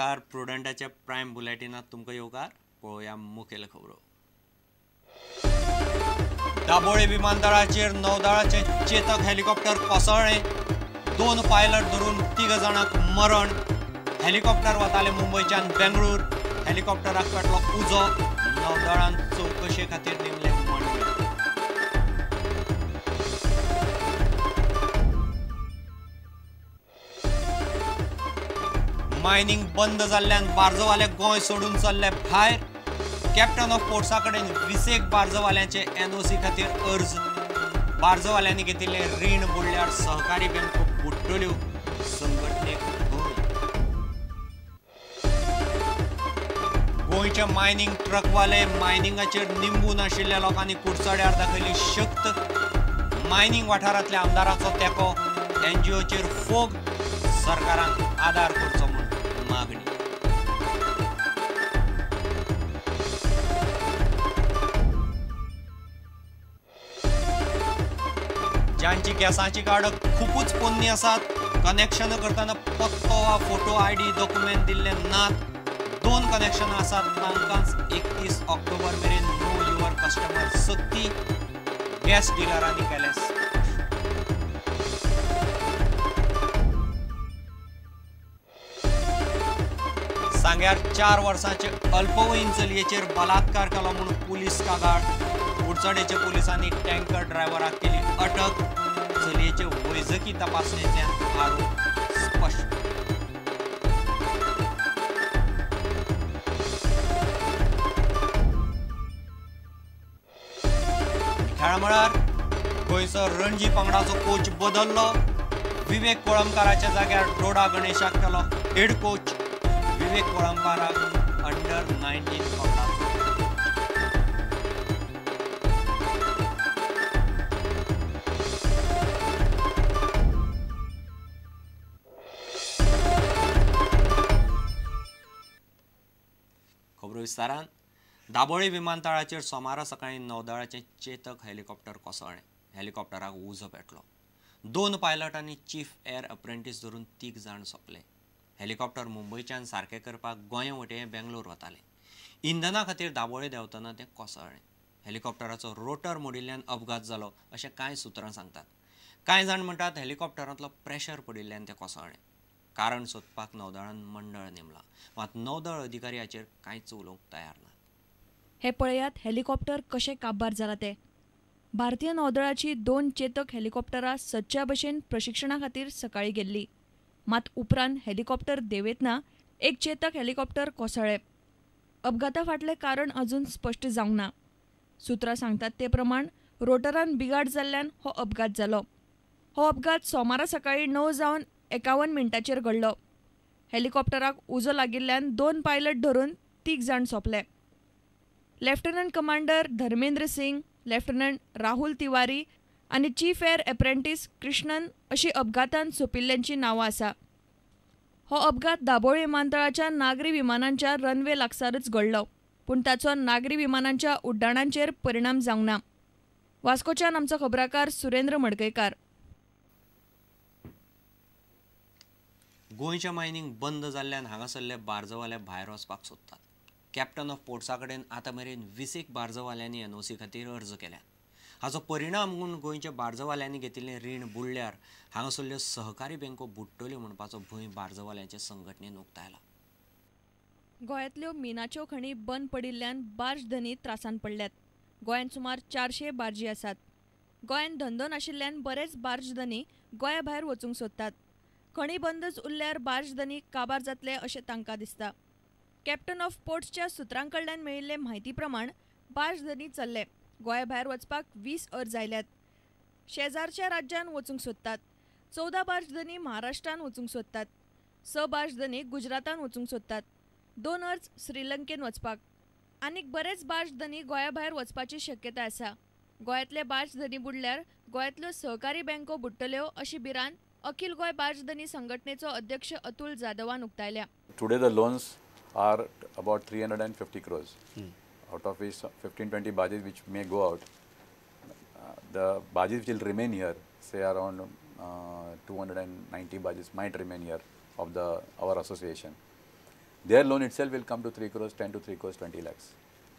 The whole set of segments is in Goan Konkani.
नमस्कार, प्रुडंटाच्या प्रायम बुलेटिनात तुमकां येवकार. पळोवया मुखेल खबरो. दाबोळे विमानतळाचेर नौदळाचे चेतक हेलिकॉप्टर कोसळ्ळें. 2 पायलट धरून 3 जाणांक मरण. हेलिकॉप्टर वताले मुंबयच्यान बेंगळूर. हेलिकॉप्टराक पेटलो उजो. नौदळान चवकशे खातीर नेमले मंडळ. मायनिंग बंद जाल्ल्यान बार्जवाले गोंय सोडून चल्ले भायर. कॅप्टन ऑफ पोर्ट्सा कडेन 20 बार्जवाल्यांचे एनओसी खातीर अर्ज. बार्जवाल्यांनी घेतिल्लें रीण बुडल्यार सहकारी बँको बुडटल्यो. संघटनेक भंय. गोंयचे मायनिंग ट्रकवाले मायनिंगाचेर निंबून आशिल्ल्या लोकांनी कुडचड्यार दाखयली शक्त. मायनिंग वाठारांतल्या आमदाराचो तेंको. एनजीओचेर फोग. सरकारान आदार करचो म्हूण मागणी. जांची गॅसाची कार्डां खुबूच पोन्नी आसात, कनेक्शन करतना पत्तो वा फोटो आयडी डॉक्युमेंट दिल्ले नात. 2 कनेक्शन आसात तांकांच 31 ऑक्टोबर मेरेन नो your customer सक्ती. गॅस डिलरांनी केलें. सांग्यार 4 वर्सांचे अल्पवयीन चलयेचेर बलात्कार केलो म्हूण पुलीस कागाळ. कुडचडेच्या पुलिसांनी टँकर ड्रायव्हराक केली अटक. चलयेचे वैजकी तपासणेंतल्यान आरोप स्पश्ट. खेळा मळार गोंयचो रणजी पंगडाचो कोच बदल्लो. विवेक कोळंबकाराच्या जाग्यार डोडा गणेशाक केलो हेड कोच. विवेक कोळंबकाराक अंडर 19 पंगडाचो. खबरो विस्तारान. दाबोळी विमानतळाचेर सोमारा सकाळीं नौदळाचें चेतक हेलिकॉप्टर कोसळ्ळें. हेलिकॉप्टराक उजो पेटलो. 2 पायलट आनी चीफ एअर अप्रेंटीस धरून 3 जाण सोंपले. हेलिकॉप्टर मुंबयच्यान सारकें करपाक गोंय वटेन बेंगलोर वतालें. इंधना खातीर दाबोळे देंवतना तें कोसळ्ळें. हेलिकॉप्टराचो रोटर मोडिल्ल्यान अपघात जालो अशें कांय सुत्रां सांगतात. कांय जाण म्हणटात हेलिकॉप्टरांतलो प्रेशर पडिल्ल्यान तें कोसळ्ळें. कारण सोदपाक नौदळान मंडळ नेमलां. मात नौदळ अधिकारी हाचेर कांयच उलोवंक तयार नात. हे पळयात हेलिकॉप्टर कशें काबार जालां तें. भारतीय नौदळाची 2 चेतक हेलिकॉप्टरां सदच्या भशेन प्रशिक्षणा खातीर सकाळीं गेल्ली. मात उपरांत हेलिकॉप्टर देंवयतना एक चेतक हेलिकॉप्टर कोसळ्ळें. अपघाता फाटलें कारण अजून स्पश्ट जावंक ना. सुत्रां सांगतात ते प्रमाण रोटरान बिगाड जाल्ल्यान हो अपघात जालो. हो अपघात सोमारा सकाळीं 9:51 घडलो. हेलिकॉप्टराक उजो लागिल्ल्यान 2 पायलट धरून 3 जाण सोंपले. Lieutenant commander Dharmendra Singh, lieutenant Rahul Tiwari आनी चीफ एअर अप्रेंटीस कृष्णन अशी अपघातान सोंपिल्ल्यांची नांवां आसा. हो अपघात दाबोळी विमानतळाच्या नागरी विमानांच्या रनवे लागसारच घडलो, पूण ताचो नागरी विमानांच्या उड्डाणांचेर परिणाम जावंक ना. वास्कोच्यान आमचो खबराकार सुरेंद्र मडकयकार. गोंयचें मायनिंग बंद जाल्ल्यान हांगासरले बार्जवाले भायर वचपाक सोदतात. कॅप्टन ऑफ पोर्ट्सा कडेन आतां मेरेन 20 बार्जवाल्यांनी एनओसी खातीर अर्ज केल्यात. हाचो परिणाम म्हूण गोंयच्या बार्जवाल्यांनी घेतिल्लें रीण बुडल्यार हांगासरल्यो सहकारी बँको बुडटल्यो म्हणपाचो भंय बार्जवाल्यांचे संघटनेन उक्तायला. गोंयांतल्यो मिनाच्यो खणी बंद पडिल्ल्यान बार्ज धनी त्रासान पडल्यात. गोंयांत सुमार 400 बार्जी आसात. गोंयांत धंदो नाशिल्ल्यान बरेच बार्ज धनी गोंया भायर वचूंक सोदतात. खणी बंदच उरल्यार बार्ज धनी काबार जातले अशें तांकां दिसता. कॅप्टन ऑफ पोर्ट्सच्या सुत्रां कडल्यान मेळिल्ले म्हायती प्रमाण बार्ज धनी चल्ले. गोंया भायर वचपाक 20 अर्ज आयल्यात. शेजारच्या राज्यांत वचूंक सोदतात. 14 बार्ज धनी महाराष्ट्रान वचूंक सोदतात. 6 बार्ज धनी गुजरातान वचूंक सोदतात. 2 अर्ज श्रीलंकेन वचपाक. आनीक बरेच बार्ज धनी गोंया भायर वचपाची शक्यताय आसा. गोंयांतले बार्ज धनी बुडल्यार गोंयांतल्यो सहकारी बँको बुडटल्यो अशी भिरांत अखिल गोंय बार्ज धनी संघटनेचो अध्यक्ष अतुल जाधवान उक्तायल्या. Today the loans are about 350 crores. Out of which 15-20 barges which may go out. The barges which will remain here, say around 290 barges might remain here of the our association. Their loan itself will come to 3 crores 10 to 3 crores 20 lakhs.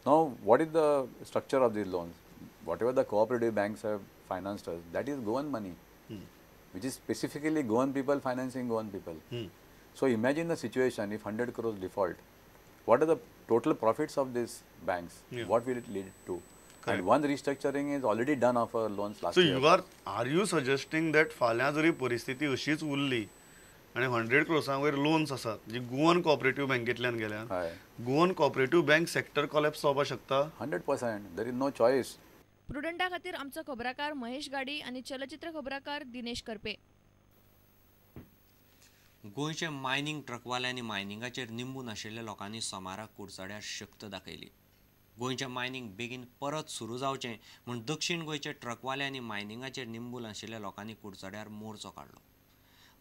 Now, what is the structure of these loans? Whatever the cooperative banks have financed us, that is Goan money, which is specifically Goan people financing Goan people. So imagine the situation if 100 crores default, what are the total profits of these banks? Yeah. What will it lead to? Correct. And one restructuring is already done of our loans last so year. So are you suggesting that फाल्यां जरी परिस्थिती अशीच उरली आनी 100 क्रोर्सां वयर लोन्स आसात जी गोवन कोऑपरेटिव्ह बँकेंतल्यान गेल्या, Goan cooperative bank sector collapse जावपाक शकता? 100%. There is no choice. प्रुडंटा खातीर आमचो खबराकार महेश गाडी आनी चलचित्र खबराकार दिनेश करपे. गोंयचे मायनिंग ट्रकवाल्यांनी मायनिंगाचेर निंबून आशिल्ल्या लोकांनी सोमारा कुडचड्यार शक्त दाखयली. गोंयचें मायनिंग बेगीन परत सुरू जावचें म्हूण दक्षिण गोंयचे ट्रकवाल्यांनी मायनिंगाचेर निंबून आशिल्ल्या लोकांनी कुडचड्यार मोर्चो काडलो.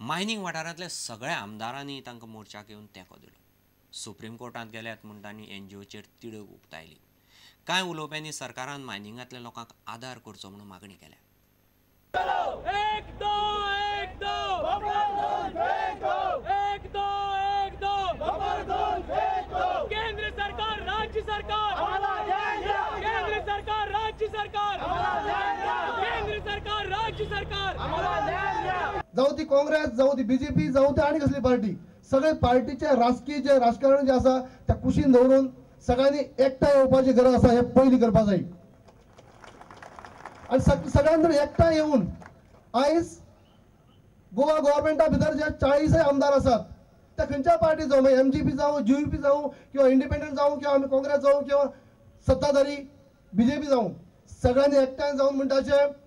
मायनिंग वाठारांतल्या सगळ्या आमदारांनी तांकां मोर्चाक येवन तेंको दिलो. सुप्रीम कोर्टांत गेल्यात म्हूण तांणी एनजीओचेर तिडक उक्तायली. कांय उलोवप्यांनी सरकारान मायनिंगांतल्या लोकांक आदार करचो म्हूण मागणी केल्या. 1 2 1 2 1 2 1 2 केंद्र सरकार राज्य सरकार, केंद्र सरकार राज्य सरकार, केंद्र सरकार राज्य सरकार. जावं ती काँग्रेस, जावं ती बीजेपी, जावं ती आनी कसली पार्टी, सगळे पार्टीचे राजकीय जे राजकारण जे आसा त्या कुशीन दवरून सगळ्यांनी एकठांय येवपाची गरज आसा, हें पयलीं करपाक जाय. आनी सगळ्यांनी जर एकठांय येवन आयज गोवा गव्हर्मेंटा भितर जे 40 आमदार आसात ते खंयच्या पार्टी जावं, मागीर एमजीपी जावं, जीयूपी जावं, किंवा इंडिपेंडंट जावं, किंवा आमी काँग्रेस जावं, किंवा सत्ताधारी बीजेपी जावं, सगळ्यांनी एकठांय जावन म्हणटाचें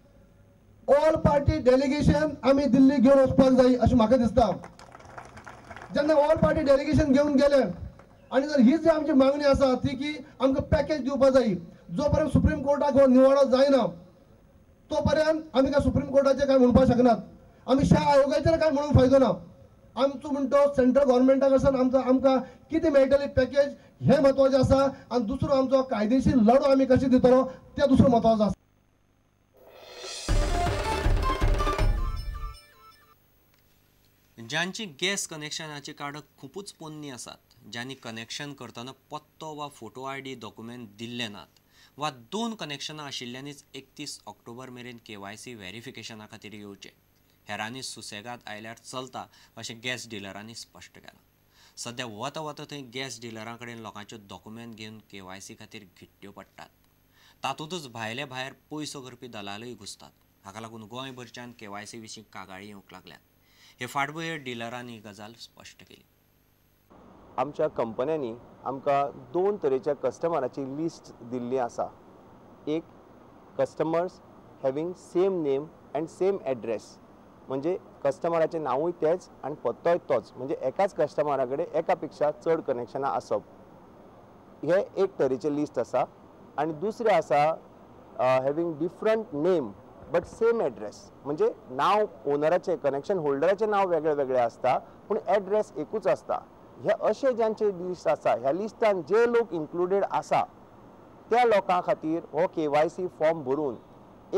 ऑल पार्टी डेलिगेशन आमी दिल्ली घेवन वचपाक जाय अशें म्हाका दिसता. जेन्ना ऑल पार्टी डेलिगेशन घेवन गेले आनी जर ही जी आमची मागणी आसा ती की आमकां पॅकेज दिवपाक जाय, जो पर्यंत सुप्रीम कोर्टाक हो निवाडो जायना तो पर्यंत आमी काय सुप्रीम कोर्टाचेर काय म्हणपाक शकनात, आमी शाह आयोगाचेर काय म्हणून फायदो ना. आमचो म्हणटो सेंट्रल गव्हर्मेंटा कडल्यान आमचो आमकां कितें मेळटली पॅकेज हें म्हत्वाचें आसा, आनी दुसरो आमचो कायदेशीर लढो आमी कशें दितलो तें दुसरो म्हत्वाचो आसा. ज्यांची गॅस कनेक्शनाची कार्डां खुबूच पोन्नी आसात, ज्यांनी कनेक्शन करतना पत्तो वा फोटो I D document दिल्ले नात वा 2 कनेक्शनां आशिल्ल्यांनीच 31 ऑक्टोबर मेरेन केवायसी व्हेरिफिकेशना खातीर येवचें. हेरांनी सुसेगाद आयल्यार चलता अशें गॅस डिलरांनी स्पश्ट केलां. सद्या वता वता थंय गॅस डिलरां कडेन लोकांच्यो डॉक्युमेंट घेवन केवायसी खातीर घिट्ट्यो पडटात. तातूंतच भायले भायर पयसो करपी दलालूय घुसतात. हाका लागून गोंयभरच्यान केवायसी विशीं कागाळी येवंक लागल्यात. हे फाटभुंयेर डिलरांनी ही गजाल स्पश्ट केली. आमच्या कंपन्यांनी आमकां 2 तरेच्या कस्टमराची लिस्ट दिल्ली आसा. एक, customers having same name and same address, म्हणजे कस्टमराचें नांवूय तेंच आनी पत्तोय तोच, म्हणजे एकाच कस्टमरा कडेन एका पेक्षा चड कनेक्शनां आसप, हें एक तरेचें लिस्ट आसा. आनी दुसरें आसा having different name but same address, म्हणजे नांव ओनराचें, कनेक्शन होल्डराचें नांव वेगळें वेगळें आसता पूण एड्रेस एकूच आसता. हे अशे ज्यांचे लिस्ट आसा ह्या लिस्टान जे लोक इन्क्लुडेड आसा त्या लोकां खातीर हो केवायसी फॉर्म भरून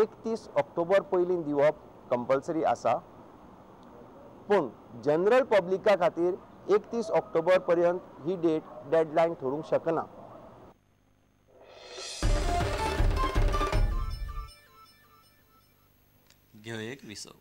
31 ऑक्टोबर पयलीं दिवप कंपल्सरी आसा. पूण जनरल पब्लिका खातीर 31 ऑक्टोबर पर्यंत ही डेट डेडलायन ठरूंक शकना. घेवया एक विसव.